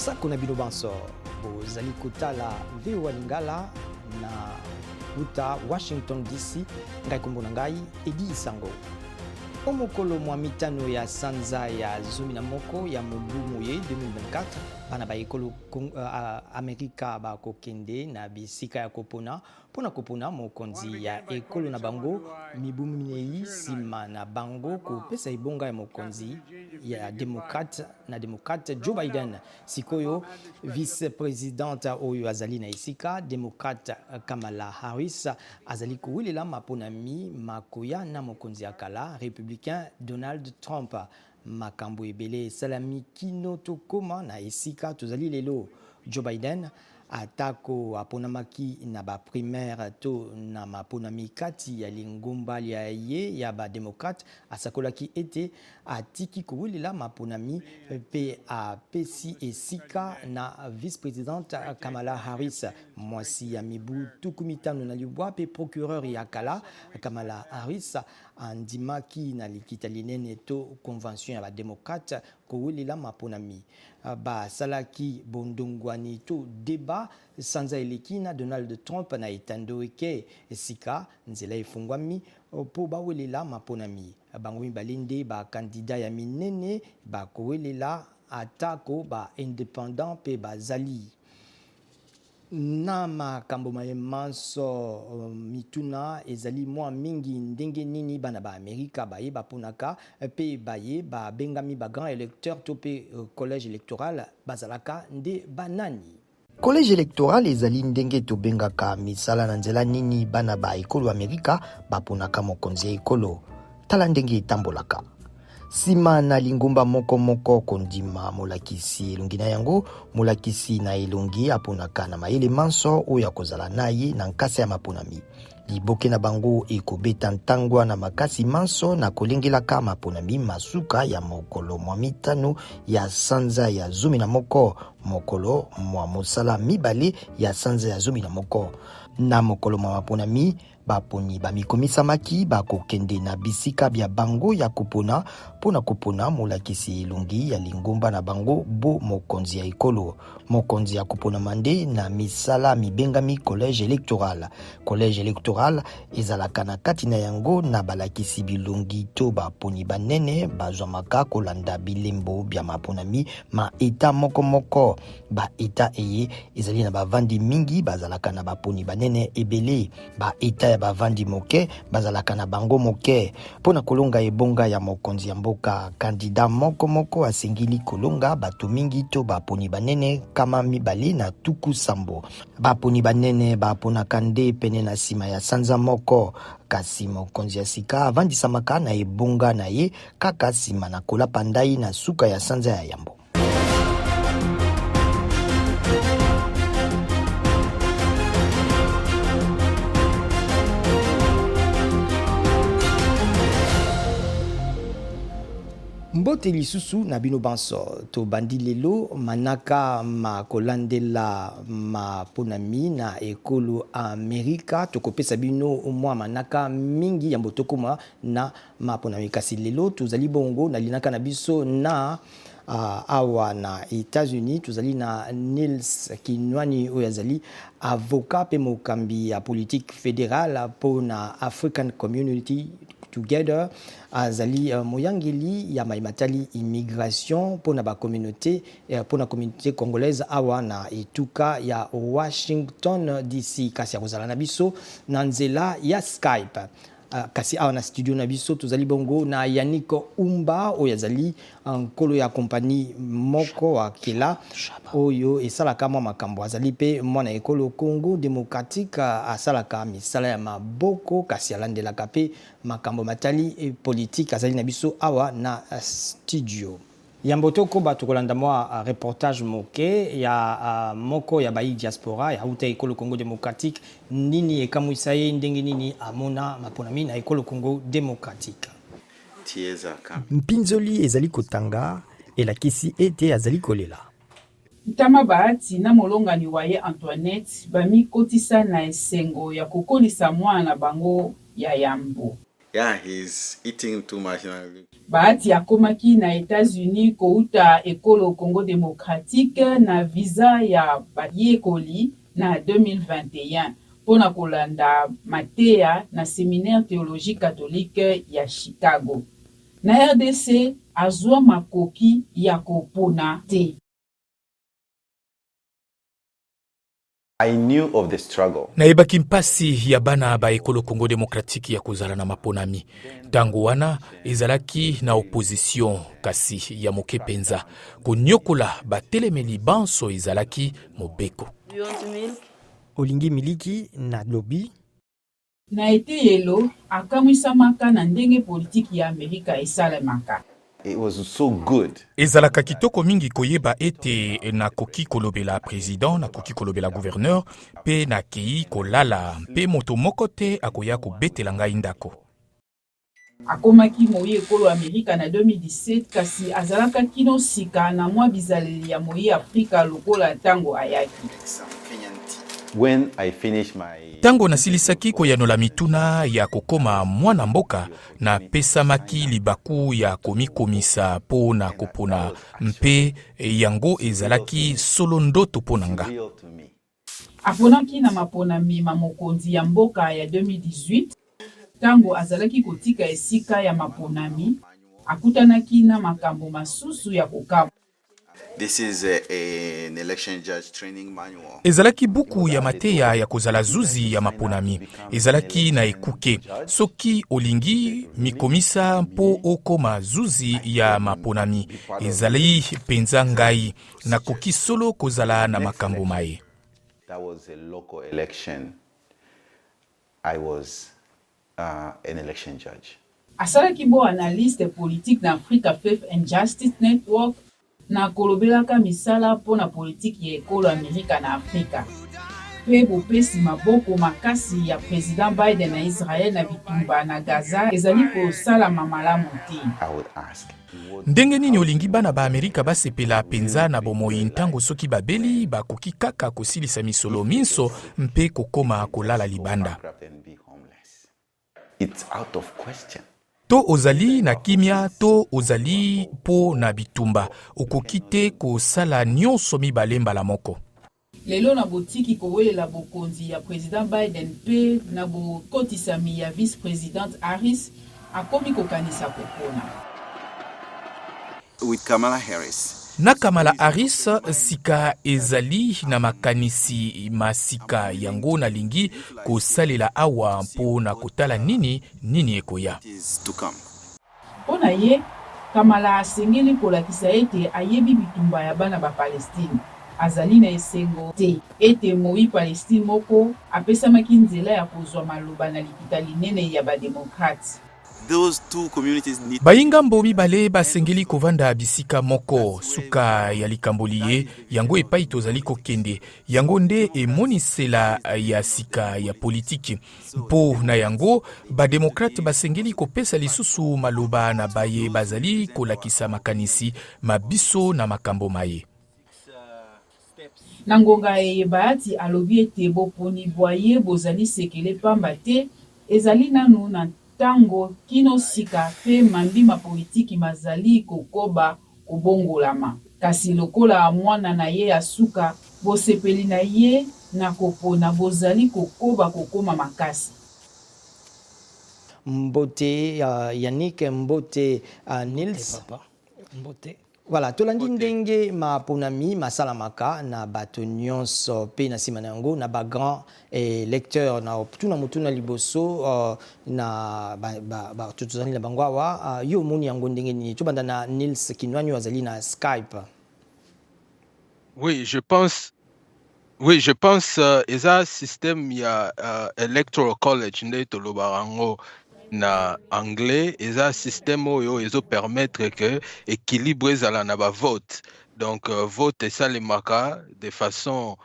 Losako na bino banso bozali kotala VOA Lingala na uta Washington DC. Ngai kombo na ngai Edi Isango. O mokolo mwa mitano ya sanza ya 11 ya mobu moye 2024, bana ba ekolo Amerika bakokende na bisika ya kopona mpo na kopona mokonzi ya ekolo na bango mibu minei nsima na bango kopesa ebonga ya mokonzi ya demokrate na demokrate Joe Biden. Sikoyo vice-presidente oyo azali na esika demokrate Kamala Harris azali kowelela maponami makoya na mokonzi ya kala republicain Donald Trump. Makambo ebele esalami kino tokoma na esika tozali lelo. Joe Biden, atako aponamaki na ba primaires to na maponami kati ya lingomba lya ye ya ba democrates, asakolaki ete atiki kowelela maponami mpe apesi esika na vice-presidente Kamala Harris, mwasi ya mibu 59 mpe procureur ya kala. Kamala Harris andimaki na likita linene to convention ya ba democrates kowelela maponami. Basalaki bondongwani to debat sanza eleki na Donald Trump na etando eke sika nzela efungwami mpo bawelela maponami. Bango mibale nde ba candidats ya minene bakowelela atako ba independants mpe bazali. Na makambo maye manso, mituna ezali mwa mingi, ndenge nini bana ba Amerika baye baponaka mpe baye babengami ba grands electeurs to mpe collège electoral bazalaka nde ba nani? Collège electoral ezali ndenge tobengaka misala na nzela nini bana ba ekolo Amerika baponaka mokonzi ya ekolo. Tala ndenge etambolaka. Sima na lingomba moko moko kondima molakisi elongi na yango, molakisi na elongi aponaka na mayele manso oyo akozala na ye na nkasa ya maponami. Liboke na bango ekobeta ntangwa na makasi manso na kolengelaka maponami ma suka ya mokolo mwa mitano ya sanza ya 11, mokolo mwa mosala mibale ya sanza ya 11. Na mokolo mwa maponami, Baponi bamikomisamaki bakokende na bisika bya bango ya kopona mpo na kopona molakisi elongi ya lingomba na bango bo mokonzi ya ekolo. Mokonzi akoponama nde na misala mibengami collège electoral. Collège electoral ezalaka na kati na yango na balakisi bilongi to baponi banene bazwamaka kolanda bilembo bya maponami ma Etat moko moko. Ba Etats eye ezali na bavandi mingi bazalaka na baponi banene ebele. Ba Etats ya bavandi moke bazalaka na bango moke. Mpo na kolonga ebonga ya mokonzi ya mboka, kandida moko moko asengeli kolonga bato mingi to baponi banene 270. Baponi banene baponaka nde pene na nsima ya sanza moko, kasi mokonzi ya sika avandisamaka na ebonga na ye kaka nsima na kolapa ndai na suka ya sanza ya yambo. Mbote lisusu na bino banso. Tobandi lelo manaka ma kolandela maponami na ekolo Amerika. Tokopesa bino mwa manaka mingi yambo tokoma na maponami. Kasi lelo tozali bongo na linaka na biso na awa na Etats-Unis tozali na Nils Kinwani oyo azali avocat pe mokambi ya politique federale mpo na African Community Together. Azali moyangeli ya maye matali immigration mpo na ba communaute mpo na communauté congolaise awa na etuka ya Washington DC. Kasi akozala na biso na nzela ya Skype. Kasi awa na studio na biso tozali bongo na Yannick Umba oyo azali nkolo ya compagnie moko akela oyo esalaka mwa makambo. Azali pe mwana ekolo Congo democratique, asalaka misala ya maboko kasi alandelaka pe makambo matali politique. Azali na biso awa na studio. Yambo tokoba, tokolanda mwa reportage moke ya moko ya bayi diaspora ya uta ekolo Congo democratique. Nini ekamwisa ye, ndenge nini amona maponami na ekolo Congo democratique. Mpinzoli ezali kotanga elakisi ete azali kolela. Ntama Bahati na molongani wa ye Antoinette bamikotisa na esengo ya kokolisa mwana na bango ya yambo. Yeah, he's eating too much now. Bahati akomaki na Etats-Unis kowuta Ekolo Congo democratique na visa ya bayekoli na 2021 mpo na kolanda mateya na Seminaire theologique catholique ya Chicago. Na rdc, azwa makoki ya kopona te. I knew of the struggle. Nayebaki mpasi ya bana ba ekolo Congo demokratiki ya kozala na maponami. Ntango wana ezalaki na opposition, kasi ya moke mpenza. Konyokola batelemeli banso ezalaki mobeko. Do you want milk? Olingi miliki na lobi? Na eteyelo, akamwisamaka na ndenge politiki ya Amerika esalemaka. It was so good. Ezalaka kitoko mingi koyeba ete nakoki kolobela president, nakoki kolobela gouverneur, mpe nakei kolala mpe moto moko te akoya kobetela ngai ndako. Akomaki moyi ekolo Amerika na 2017 kasi azalaka kino sika na mwa bizaleli ya moyi Afrika lokola ntango ayaki. When I finished my Ntango nasilisaki koyanola mituna ya kokoma mwana mboka, napesamaki libaku ya komikomisa mpo na kopona, mpe yango ezalaki solo ndoto mpo na nga. real to me. Aponaki na maponami ma mokonzi ya mboka ya 2018. Ntango azalaki kotika esika ya maponami, akutanaki na makambo masusu ya kokamwa. This is an election judge training manual. Ezalaki buku ya mateya ya kozala zuzi ya maponami. Ezalaki na ekuke. Soki olingi, mikomisa mpo okoma zuzi ya maponami. Ezali mpenza ngai. Nakoki solo kozala na makambo maye. That was a local election. I was an election judge. Asalaki bo analyste politique na Africa Faith and Justice Network na kolobelaka misala mpo na politiki ya ekolo Amerika na Afrika mpe bopesi maboko makasi ya president Biden na Israel na bitumba na Gaza ezali kosalama malamu te. I would ask. Ndenge nini olingi bana ba Amerika basepela mpenza na bomoi ntango soki babeli bakoki kaka kosilisa misolo minso mpe kokoma kolala libanda? Bankrupt and be homeless. It's out of question. To ozali na kimia to ozali mpo na bitumba, okoki te kosala nyonso mibale mbala moko. Lelo na botiki kowelela bokonzi ya president Biden mpe na bokotisami ya vice-presidente Harris, akomi kokanisa kopona. With Kamala Harris. Na Kamala Harris, sika ezali na makanisi ma sika yango nalingi kosalela awa mpo na kotala nini nini ekoya. Is to come. Mpo na ye, Kamala asengeli kolakisa ete ayebi bitumba ya bana ba Palestine. Azali na esengo te ete moyi Palestine moko apesamaki nzela ya kozwa maloba na likita linene ya ba democrates. Those two communities need Bayi ngambo mibale basengeli kovanda bisika moko. Suka ya likambo liye, yango epai tozali kokende, yango nde emonisela ya sika ya politiki. Mpo na yango, bademokrate basengeli kopesa lisusu maloba na baye bazali kolakisa makanisi ma biso na makambo maye. Na ngonga eye Bahati alobi ete boponi bwa ye bozali sekele pamba te ezali nanu na ntango kino sika mpe mambi ma politiki mazali kokoba kobongolama. Kasi lokola mwana na ye ya suka, bosepeli na ye na kopona bozali kokoba kokoma makasi. Mbote Yannick, mbote Nils. Papa. Mbote. Voilà, tolandi ndenge maponami masalamaka na bato nyonso mpe na nsima na yango na bagrand électeur. Na tuna motuna liboso na bato tozali na bango awa, yo omoni yango ndenge nini? Tobanda na Nils Kinwani oyo azali na Skype. Oui, je pense eza système ya electoral college nde tolobaka yango na anglais. Eza système oyo ezopermettre que équilibre ezala na bavote. Donc vote esalemaka de façon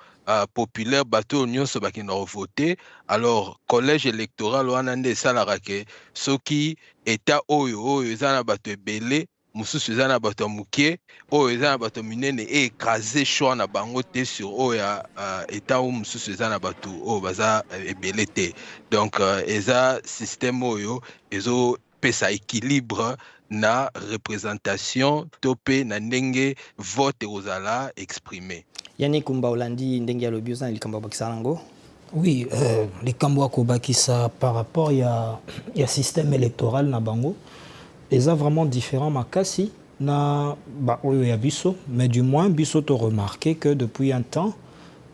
populaire, bato oyo nyonso bakenda kovote. Alors collège électoral wana nde esalaka ke soki état oyo eza na bato ebele. Mosusu eza na bato ya moke, oyo eza na bato ya minene eécrase choix na bango te sur oyo ya état oyo mosusu eza na bato oyo baza ebele te. Donc eza système oyo ezopesa équilibre na représentation to mpe na ndenge vote ekozala exprimé. Yannick Umba, olandi ndenge alobi, oza na likambo ya kobakisa yango? Oui, likambo ya kobakisa par rapport ya système électoral na bango, eza vraiment différent makasi na baoyo ya biso. Mais du moins biso to remarqué que depuis un temps,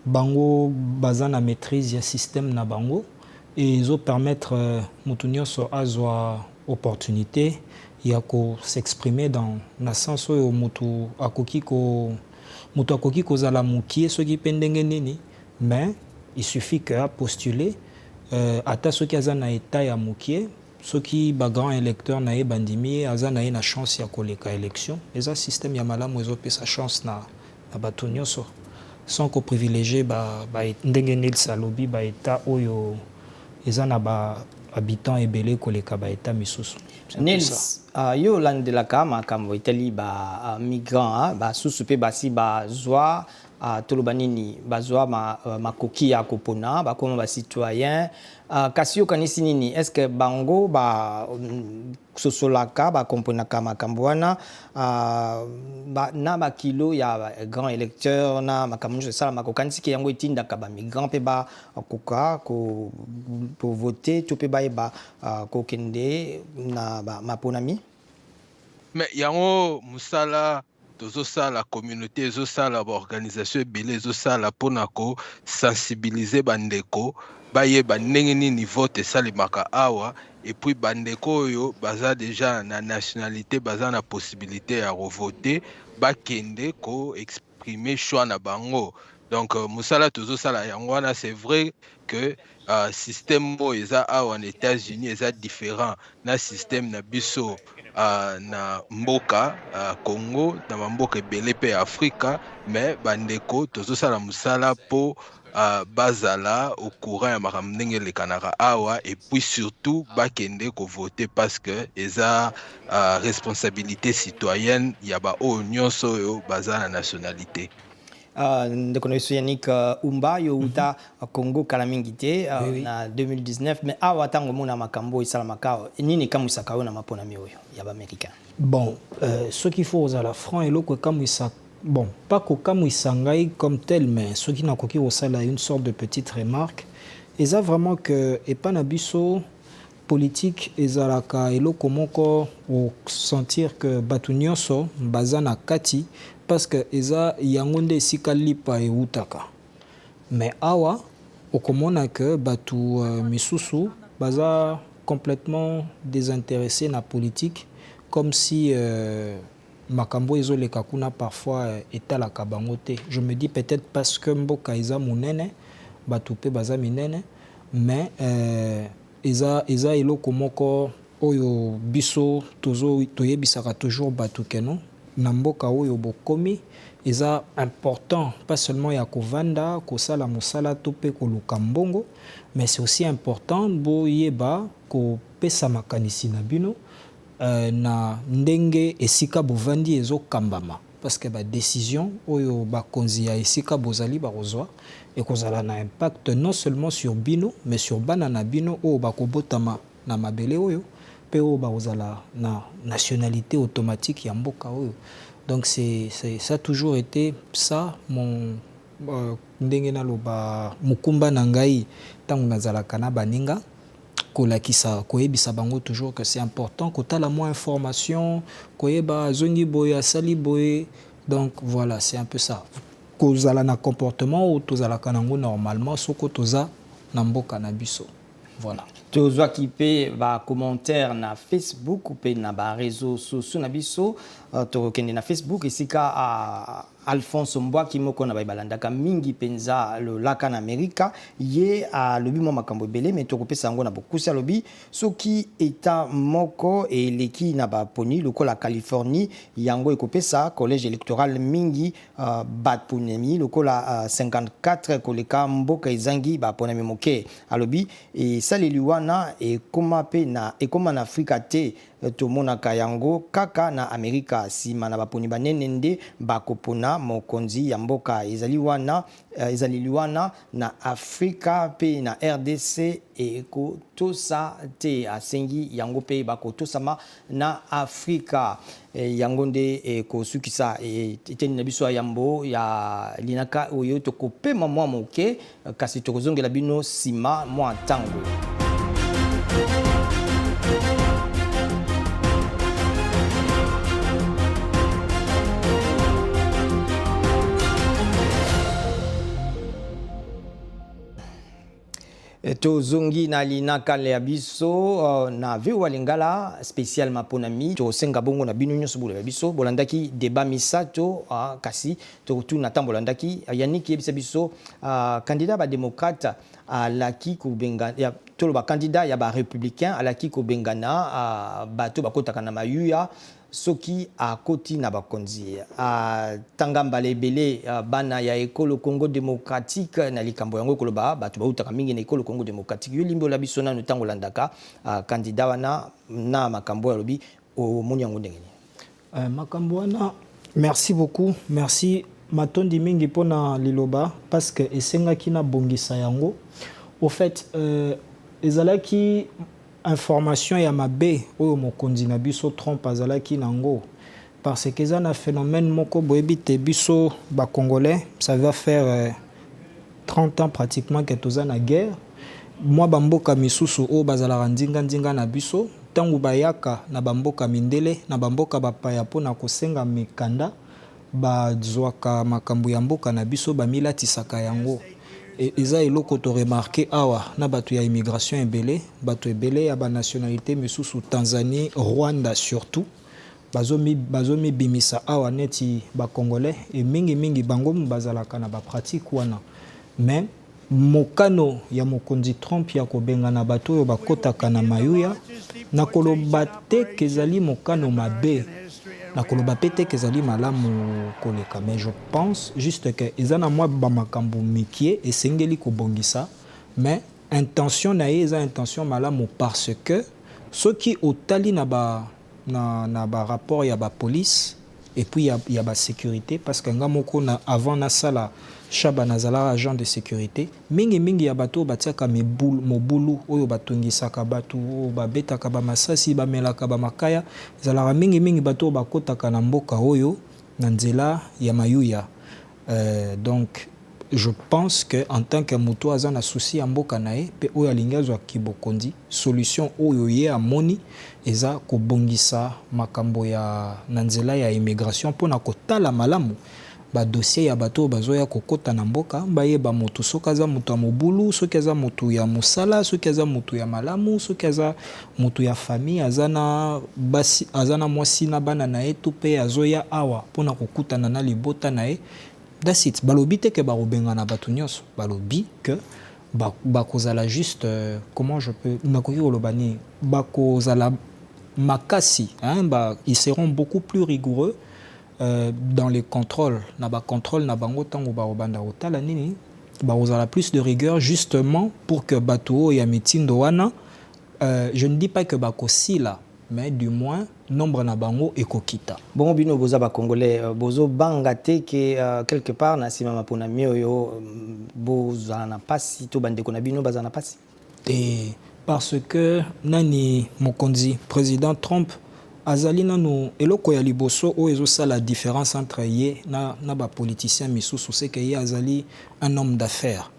bango baza na maîtrise ya système na bango et ezopermettre motu nyonso azwa opportunité ya kos'exprimer dans na sens oyo motu akoki kozala mokie soki mpe ndenge nini, mais il suffit que apostuler, ata soki aza na état ya mokie, soki bagrand électeur na ye bandimi ye, aza na ye na chance ya koleka élection. Eza système ya malamu, ezopesa chance na bato nyonso sans koprivilégie ba, ndenge Nils alobi, baétat oyo eza na bahabitant ebele koleka baétat misusu. Nils, yo olandelaka makambo etali bamigrant, basusu mpe basi bazwa, toloba nini, bazwa makoki ya kopona, bakoma bacitoyen, kasi yokanisi nini? Est ce que bango basosolaka, bakomponaka makambo wana, na bakilo ya grand électeur na makambo nyonso esalamaka? Okanisiki yango etindaka bamigrant mpe bakoka kovote to mpe bayeba kokende na maponami? Mais yango mosala tozosala, communauté ezosala, baorganisation ebele ezosala mpona kosensibiliser bandeko bayeba ndenge nini vote esalemaka awa. Et puis bandeko oyo baza déjà na nationalité, baza na possibilité ya kovote, bakende koexprimer choix na bango. Donc mosala tozosala yango wana. C'est vrai que système oyo eza awa na États-Unis eza différent na système na biso na mboka Congo, na bamboka ebele mpe ya Afrika. Mais bandeko tozosala mosala mpo bazala au courant ya makambo ndenge elekanaka awa, et puis surtout bakende kovote, parce que eza responsabilité citoyenne ya baoyo nyonso oyo baza na nationalité. Ndeko na biso Yannick Umba, yo uta Congo kala mingi te, oui, oui. na 2019. Mais awa, ntango omona makambo esalamaka awa, nini ekamwisaka oyo na maponami oyo ya baaméricain? Bon, soki faut ozala franc, eloko ekamwisa, bon, pas kokamwisa ngai comme tel, mais soki nakoki kosala une sorte de petite remarque, eza vraiment que epa na biso politique ezalaka eloko moko osentir que bato nyonso baza na kati, parce que eza yango nde esika lipa eutaka. Mais awa okomona que bato misusu baza complètement désintéressé na politique, comme si makambo ezoleka kuna parfois etalaka bango te. Je me dis peut-être parce que mboka eza monene, bato mpe baza minene, mais eza eloko moko oyo biso toyebisaka toujours bato que non, na mboka oyo bokomi, eza important pas seulement ya kovanda, kosala mosala to mpe koluka mbongo, mais c'est aussi important boyeba kopesa makanisi na bino na ndenge esika bovandi ezokambama, parce que badécision oyo bakonzi ya esika bozali bakozwa ekozala na impact non seulement sur bino, mais sur bana na bino oyo bakobotama na mabele oyo mpe oyo bakozala na nationalité automatique ya mboka oyo. Donc c'est ça, toujours été ça mon ndenge naloba, mokumba na ngai ntango nazalaka na baninga, kolakisa, koyebisa bango toujours que c'est important kotala mwa information, koyeba azongi boye, asali boye. Donc voilà, c'est un peu ça, kozala na comportement oyo tozalaka nango normalement soko toza na mboka na biso. Voilà. Tozwaki mpe bacommentaire na Facebook mpe na bareseau sociaux na biso. Tokokende na Facebook esika Alphonse Mbwaki, moko na baye balandaka mingi mpenza lolaka na Amerika, ye alobi mwa makambo ebele, me tokopesa yango na bokusi. Alobi soki état moko eleki na baponi lokola Californie, yango ekopesa collège électoral mingi baponami lokola 54 koleka mboka ezangi baponami moke. Alobi esaleli wana. wana ekoma mpe na ekoma na Afrika te. Tomonaka yango kaka na Amerika. Sima na baponi banene nde bakopona mokonzi ya mboka. Ezali wana ezaleli wana na Afrika mpe na rdc ekotosa te. Asengi yango mpe bakotosama na Afrika. Yango nde ekosukisa eteni na biso ya yambo ya linaka oyo. Tokopema mwa moke, kasi tokozongela bino nsima mwa ntango. Tozongi na linaka ya biso na VOA Lingala spécial maponami. Tosenga bongo na bino nyonso bolanda biso. Bolandaki débat misato, kasi tokotuna ntango bolandaki Yannick yebisa biso, candidat ba démocrate alaki kobenga ya toloba candidat ya ba républicain alaki kobengana bato bakotaka na mayuya soki akoti na bakonzi. Atanga mbala ebele bana ya ekolo Congo démocratique na likambo yango, koloba bato bautaka mingi na ekolo Congo démocratique. Yo limbola biso nanu, ntango olandaka candidat wana na makambo oyo alobi, omoni yango ndenge nini? Makambo wana, merci beaucoup, merci, matondi mingi mpona liloba, parce que esengaki nabongisa yango. Au fait, ezalaki information ya mabe oyo mokonzi na biso Trump azalaki nango, parce que eza na phénomène moko boyebi te. Biso bacongolais, ça va faire 30 ans pratiquement ke toza na guerre. Mwa bamboka misusu oyo bazalaka ndinga-ndinga na biso, ntango bayaka na bamboka mindele, na bamboka bapaya, mpona kosenga mikanda, bazwaka makambo ya mboka na biso, bamilatisaka yango. Eza eloko toremarquer awa na bato ya immigration ebele, bato ebele ya banationalité misusu, Tanzanie, Rwanda surtout, bazomibimisa awa neti bacongolais. E mingimingi bango bazalaka na bapratique wana. Mais mokano ya mokonzi Trump ya kobengana bato oyo bakɔtaka na mayuya, nakoloba te ke ezali mokano mabe, nakoloba mpe te ke ezali malamu koleka, mais je pense juste ke eza na mwa bamakambo mike esengeli kobongisa. Mais intention na ye eza intention malamu, parce que soki otali na barapport ya bapolice et puis ya basécurité, parce que nga moko na, avant nasala shaba, nazalaka agent de sécurité, mingimingi ya bato oyo batiaka mobulu, oyo batungisaka bato, oyo babetaka bamasasi, bamelaka bamakaya, ezalaka mingimingi bato oyo bakotaka na mboka oyo na nzela ya mayuya. Donc je pense que en tant que moto aza na souci ya mboka na ye mpe oyo alingi azwaki bokonzi, solution oyo ye amoni eza kobongisa makambo ya na nzela ya immigration, mpona kotala malamu badossier ya bato oyo bazoya kokɔta na mboka, bayeba moto soki aza moto ya mobulu, soki aza moto ya mosala, soki aza moto ya malamu, soki aza moto ya famille, aza na basi, aza na mwasi na bana na ye, to mpe azoya awa mpona kokutana na libota na ye. That's it. Balobi te ke bakobengana bato nyonso, balobi ke bakozala juste, comment je peux, nakoki koloba nini, bakozala makasi, hein, ils seront beaucoup plus rigoureux dans les contrôles, na bacontrôle na bango. Ntango bakobanda kotala nini, bakozala plus de rigueur, justement pour que bato oyo ya mitindo wana, je ne dis pas que bakosila, mais du moins nombre na bango ekokita. Bongo bino boza bacongolais, bozobanga te ke quelque part na nsima maponami oyo bozala na mpasi to bandeko na bino bazala na mpasi? Te, parce que nani, mokonzi président Trump azali nanu, eloko ya liboso oyo ezosala différence entre ye na bapoliticien misusu, c'est que ye azali un homme d'affaires.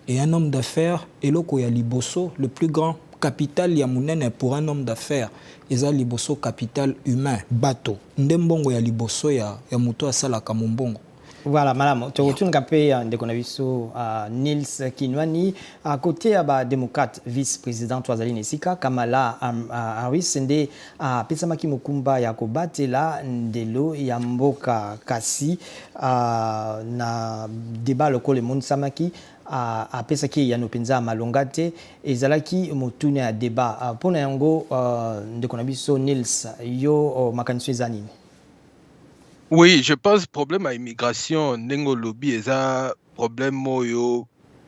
Et un homme d'affaires, eloko ya liboso, le plus grand capital ya monene pour un homme d'affaires eza liboso capital humain, bato nde mbongo ya liboso ya moto asalaka mombongo. Voilà, malamu. Tokotunga mpe ndeko na biso Nils Kinwani. À côté ya badémocrate, vice président to azali na esika Kamala Harris nde apesamaki mokumba ya kobatela ndelo ya mboka. Kasi na débat, lokola emonisamaki, apesaki eyano mpenza ya malonga te. Ezalaki motuna ya débat. Mpona yango, ndeko na biso Nils, yo makanisi eza nini? Oui, je pense problème ya immigration, ndenge olobi, eza problème oyo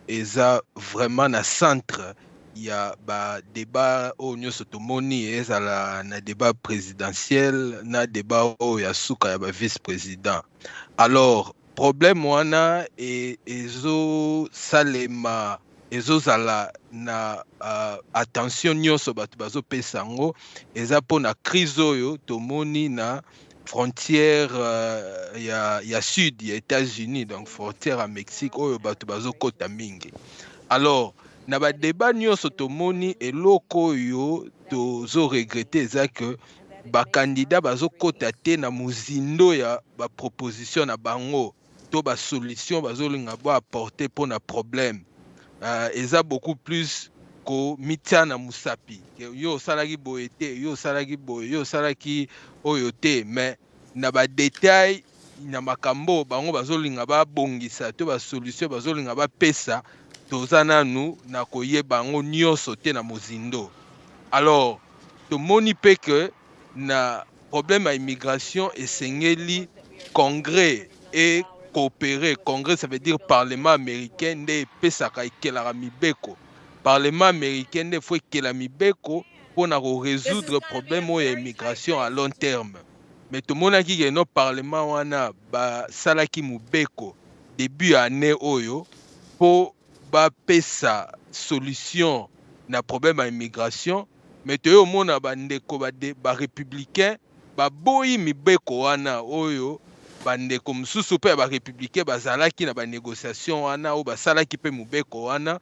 eza vraiment na centre. ya ba débat oyo nyonso tomoni, ezala na débat présidentiel na débat oyo ya suka ya ba vice-président. Alors problème wana ezosalema, ezozala na attention nyonso bato bazopesa yango, eza mpona crise oyo tomoni na frontière ya sud ya États-Unis, donc frontière ya Mexique, oyo bato bazokɔta mingi. Alors na badébat nyonso tomoni, eloko oyo tozoregretter eza ke bakandida bazokɔta te na mozindo ya baproposition na bango to basolution bazolinga boapporter mpona problème. Eza beaucoup plus komitia na mosapi: yo osalaki boye te, yo osalaki boye, yo osalaki oyo te. Mais na badétail na makambo bango bazolinga babongisa to basolution bazolinga bapesa, toza nanu na koyeba yango nyonso te na mozindo. Alors tomoni mpe ke na problème ya immigration, esengeli Congrès ecoopérer. Congrès, ça veut dire Parlement américain, nde epesaka, ekelaka mibeko. Parlement américain nde faut ekela mibeko mpona korésoudre problème oyo ya immigration à long terme. Mais tomonaki ke no Parlement wana basalaki mobeko début ya année oyo mpo bapesa solution na problème ya immigration, mais toye omona bandeko barépublicain baboyi mibeko wana, oyo bandeko mosusu mpe ya barépublicain bazalaki na banégociation wana, oyo basalaki mpe mobeko wana.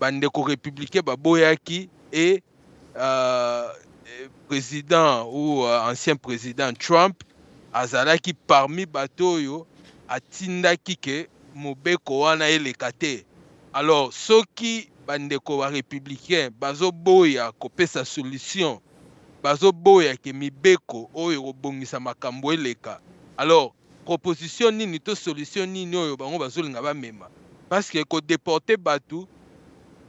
Bandeko républicain baboyaki e président ou ancien président Trump azalaki parmi bato oyo atindaki ke mobeko wana eleka te. Alors soki bandeko barépublicain bazoboya kopesa solution, bazoboya ke mibeko oyo kobongisa makambo eleka, alors proposition nini to solution nini oyo bango bazolinga bamema? Parce que kodéporter bato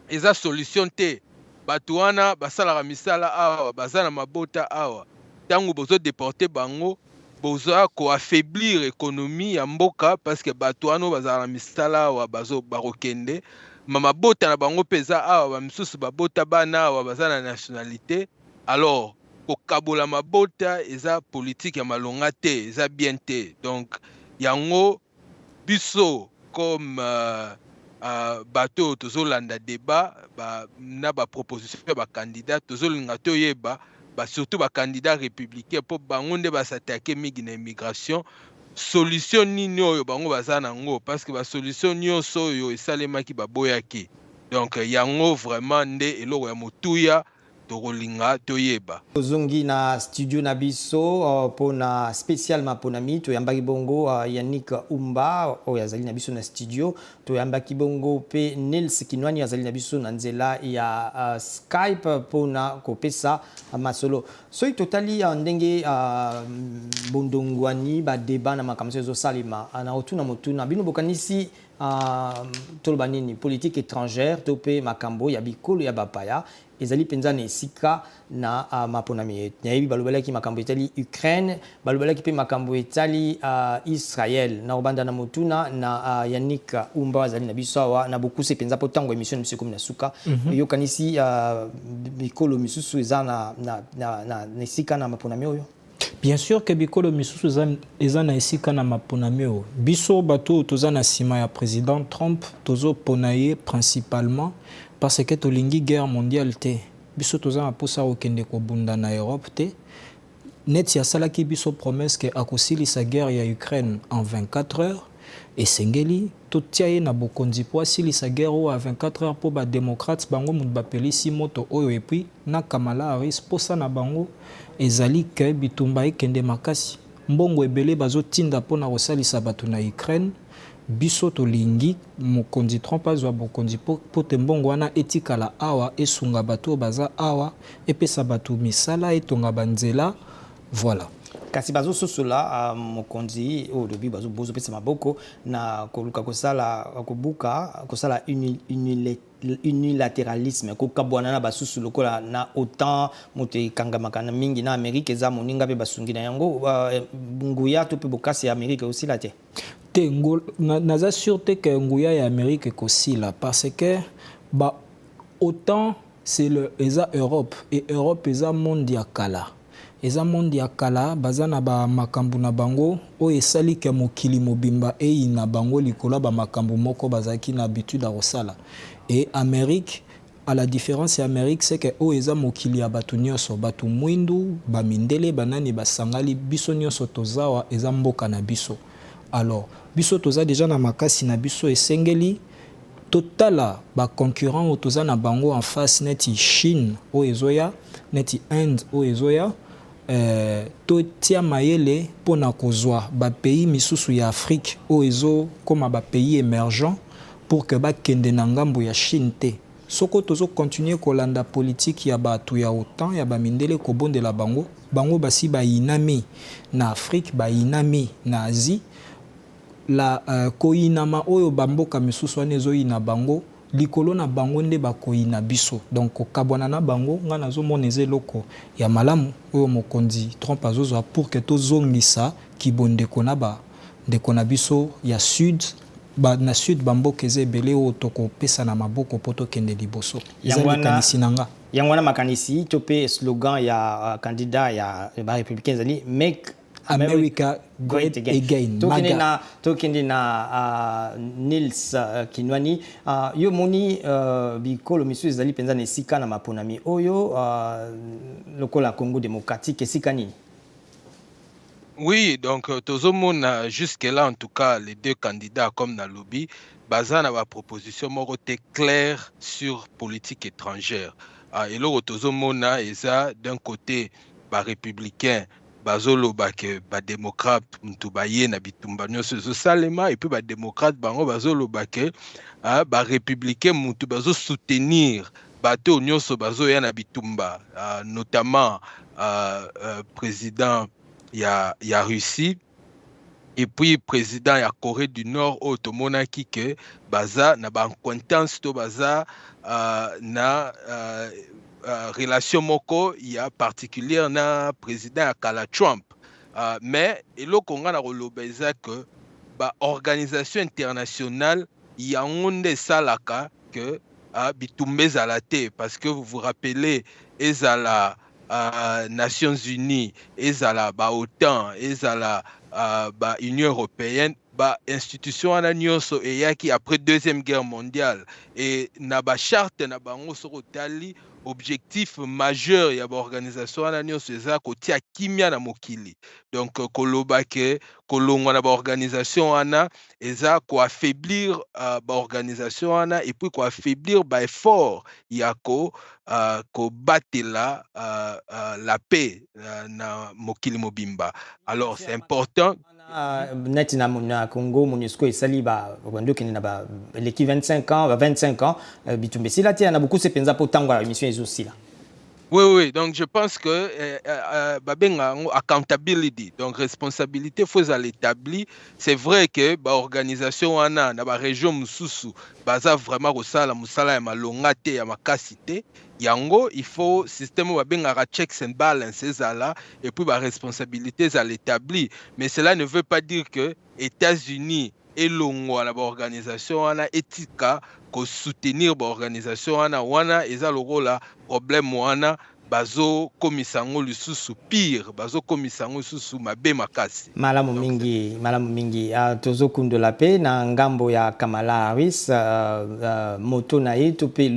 eza solution te. Bato wana basalaka misala awa, baza na mabota awa. Ntango bozodéporter bango, boza koaffaiblir économie ya mboka, parce que bato wana oyo bazala na misala awa bakokende, ma mabota na bango mpe eza awa, bamisusu babota bana awa, baza na nationalité. Alors kokabola mabota eza politique ya malonga te, eza bien te. Donc yango biso comme bato oyo tozolanda débat na baproposition ya bakandidat, tozolinga toyeba surtout bakandidat républicain, mpo bango nde bas'attaquer mingi na immigration, solution nini oyo bango baza nango, parce que basolution nyonso oyo esalemaki baboyaki. Donc yango vraiment nde eloko ya motuya tokolinga toyeba. Tozongi na studio na biso mpona spécial maponami. Toyambaki bongo Yannick Umba oyo azali na biso na studio, toyambaki bongo mpe Nils Kinwani azali na biso na nzela ya Skype mpona kopesa masolo. Soki totali ndenge bondongwani badébat na makambo ezosalema na otuna motuna, bino bokanisi toloba nini? Politique étrangère to mpe makambo ya bikolo ya bapaya ezali mpenza na esika na maponami? Nayebi balobelaki makambo etali Ukraine, balobelaki mpe makambo etali Israel. Na kobanda na motuna na Yannick Umba azali na biso awa na bokuse mpenza, mpo ntango émission na biso ekomi na suka. Yokanisi bikolo misusu eza na esika na maponami oyo? Bien sûr ke bikolo misusu eza na esika na maponami oyo. Biso bato oyo toza na nsima ya président Trump, tozopona ye principalement parce que tolingi guerre mondiale te. Biso toza na mposa kokende kobunda na Europe te. Neti asalaki biso promesse ke akosilisa guerre ya Ukraine en 24 heures, esengeli totia ye na bokonzi mpo asilisa guerre oyo a 24 heures, mpo badémocrate bango moto bapelisi moto oyo. Et puis na Kamala Harris, mposa na bango ezali ke bitumba ekende makasi, mbongo ebele bazotinda mpona kosalisa bato na Ukraine. Biso tolingi mokonzi Trump azwa bokonzi mpo te mbongo wana etikala awa, esunga bato oyo baza awa, epesa bato misala, etonga banzela, voilà. Kasi bazososola mokonzi oyo olobi bozopesa maboko na koluka kosala kobuka kosala unilatéralisme, kokabwana na basusu lokola na OTAN, moto ekangamaka na mingi na Amérique, eza moninga mpe basungi na yango. Nguya to mpe bokasi ya Amérique osila te? Te, naza sûr te ke nguya ya Amérique ekosila, parce que ba OTAN C'est le eza Europe et Europe eza monde ya kala. Eza monde ya kala, baza na ba makambu na bango oyo esali que mokili mobimba eyina bango likolo ya ba makambu moko bazalaki na habitude ya kosala. Et Amerique, à la difference ya Amerique, c'est que oyo eza mokili ya batu nionso, batu mwindu, ba mindele, ba nani basangali, biso nionso tozawa eza mboka na biso. Alors biso toza dejà na makasi na biso, esengeli totala ba concurrents oyo toza na bango en face neti Chine oyo ezoya, neti Inde oyo ezoya, eh, totia mayele pona kozua ba pays misusu ya Afrique oyo ezo koma ba pays emergents pour que bakende na ngambo ya Chine te. Soko tozo continuer kolanda politique ya batu ya OTAN, ya ba mindele kobondela bango, bango basi bayinami na Afrique, bayinami na Asie, la koyinama oyo ba mboka misusu wana ezo yina bango likolo na bango nde bakoyina biso donc kokabwana na bango nga nazo mona eza eloko ya malamu oyo mokonzi Trump azo zwa pour que tozongisa kibondeko na ba ndeko na biso ya sud ba na sud ba mboka eza ebele oyo toko pesana maboko po tokende liboso eza likanisi na nga. Yango wana makanisi to pe slogan ya candidat ya ba republicains ezali make America Great Again, tokende na tokende na Nils Kinwani. Yo moni bikolo misusu ezali mpenza na esika na maponami oyo lokola Congo démocratique esika nini? Oui, donc tozomona jusque là, en tout cas, les deux candidats, comme nalobi, baza na ba proposition moko te claire sur politique étrangère. Eloko tozomona eza, d'un côté, ba républicains bazoloba ke ba démocrate mutu baye na bitumba nyonso ezosalema, et puis ba démocrate bango bazoloba ke ba républicain mutu bazosoutenir bato nyonso bazoya na bitumba, notamment président ya Russie et puis président ya Corée du Nord, oyo tomonaki ke baza na baacquaintance to baza na relation moko ya particulière na président ya kala Trump. Mais eloko nga na koloba eza ke baorganisation internationale yango nde esalaka ke bitumba ezala te, parce que vous vous rappelez, ezala Nations Unies, ezala baOTAN, ezala baUnion européenne, bainstitution wana nyonso eyaki après Deuxième Guerre mondiale. E na bacharte na bango, soki otali, objectif majeur ya baorganisation wana nyonso eza kotia kimia na mokili. Donc koloba ke kolongwa na baorganisation wana eza koaffaiblir baorganisation wana et puis koaffaiblir baeffort ya kobatela la paix na mokili mobimba. Alors c'est important. Neti na Congo, MONUSCO esali bandi okende na ba eleki 25 ans, ba 25 ans, bitumba esila te. Na bokuse mpenza mpo ntango ya émission ezosila. Oui, donc je pense que babenga accountability, donc responsabilité, faut ezala établi. C'est vrai que baorganisation wana na barégion mosusu baza vraiment kosala mosala ya malonga te, ya makasi te. Yango il faut système oyo babengaka checks and balance ezala et puis baresponsabilité ezala établi. Mais cela ne veut pas dire que États-Unis elongwa na baorganisation wana, etika kosoutenir baorganisation wana. Wana eza lokola problème wana bazokomisa yango lisusu pire, bazokomisa yango lisusu mabe makasi. Malamu mingi, malamu mingi. Tozokundola mpe na ngambo ya Kamala Harris, moto na ye to mpe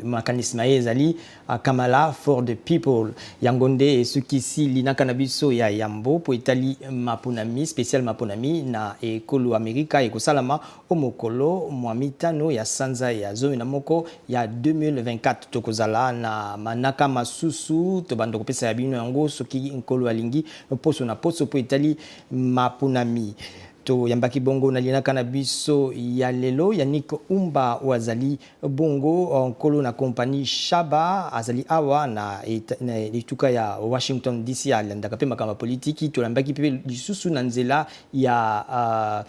makanisi na ye ezali Kamala for the people. Yango nde esukisi linaka na biso ya yambo po etali maponami spécial, maponami na ekolo Amerika ekosalama o mokolo mwa 5 ya sanza ya 11 ya 2024. Tokozala na manaka masusu, tobanda kopesa ya bino yango soki Nkolo alingi, poso na poso po etali maponami. Toyambaki bongo na linaka na biso ya lelo Yannick Umba, oyo azali bongo nkolo na compagnie Shaba, azali awa na etuka ya Washington DC, alandaka mpe makambo ya politiki. Toyambaki mpe lisusu na nzela ya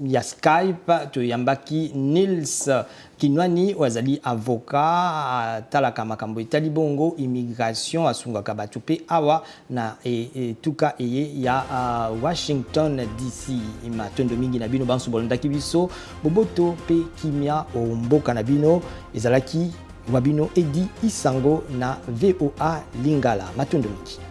ya Skype toyambaki Nils Kinwani oyo azali avocat, atalaka makambo etali bongo immigration, asungaka bato mpe awa na etuka eye ya Washington DC. Matondo mingi na bino banso bolandaki biso. Boboto mpe kimia o mboka na bino. Ezalaki wa bino Edi Isango na VOA Lingala. Matondo mingi.